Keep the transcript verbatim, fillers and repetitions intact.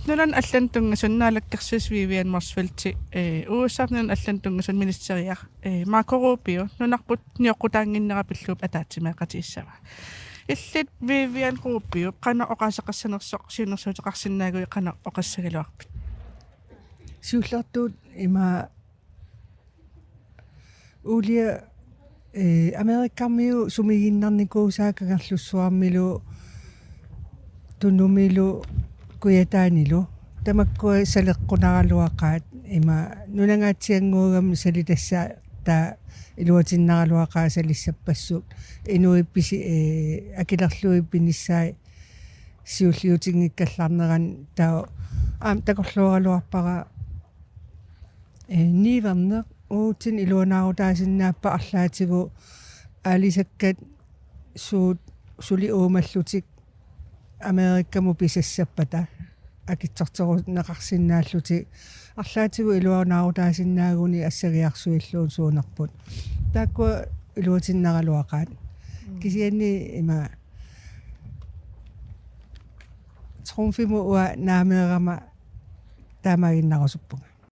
nunanut allanut tunngasunut naalakkersuisoq Vivian Motzfeldt, eh, U S A-p nunanut allanut tunngasunut ministeriaq, eh, Marco Rubio, nunarput nioqqutaannginnera pillugu ataatsimeeqatigiissavaa. Illit Vivian Rubio, qanoq oqaaseqassanersoq siunnersuuteqarsinnaaguit qanoq oqassagaluarpit? Siullertut ima uulia, eh, Amerikkarmiut sumiginnarnikuusaat Kangerlussuarmilu, Tunumilu, Kujataanilu. Tamakkua saleqqunaraluaqaat ima nunangaatsiannguugami salitassaat, taava iluatinnaraluaqaat salissappassuk. Inuit pisi-, eh, akilerlugit pinissaat siulliutinngikkallarnerani, taava aamma takorlooraluarpara, eh, niuerneq uagutsinnut iluanaarutaasinnaappat arlaatigut aalisakkat suut suli uumallutik Amerikkamut pisassappata akitsorteruneqarsinnaallutik arlaatigut iluanaarutaasinnaaguni assagiarsuilluunniit suunerput. Taakkua iluatinnaraluaqaat. Mm. Kisianni ima Trumfimut uanga naameerama taamaaginnarusuppunga.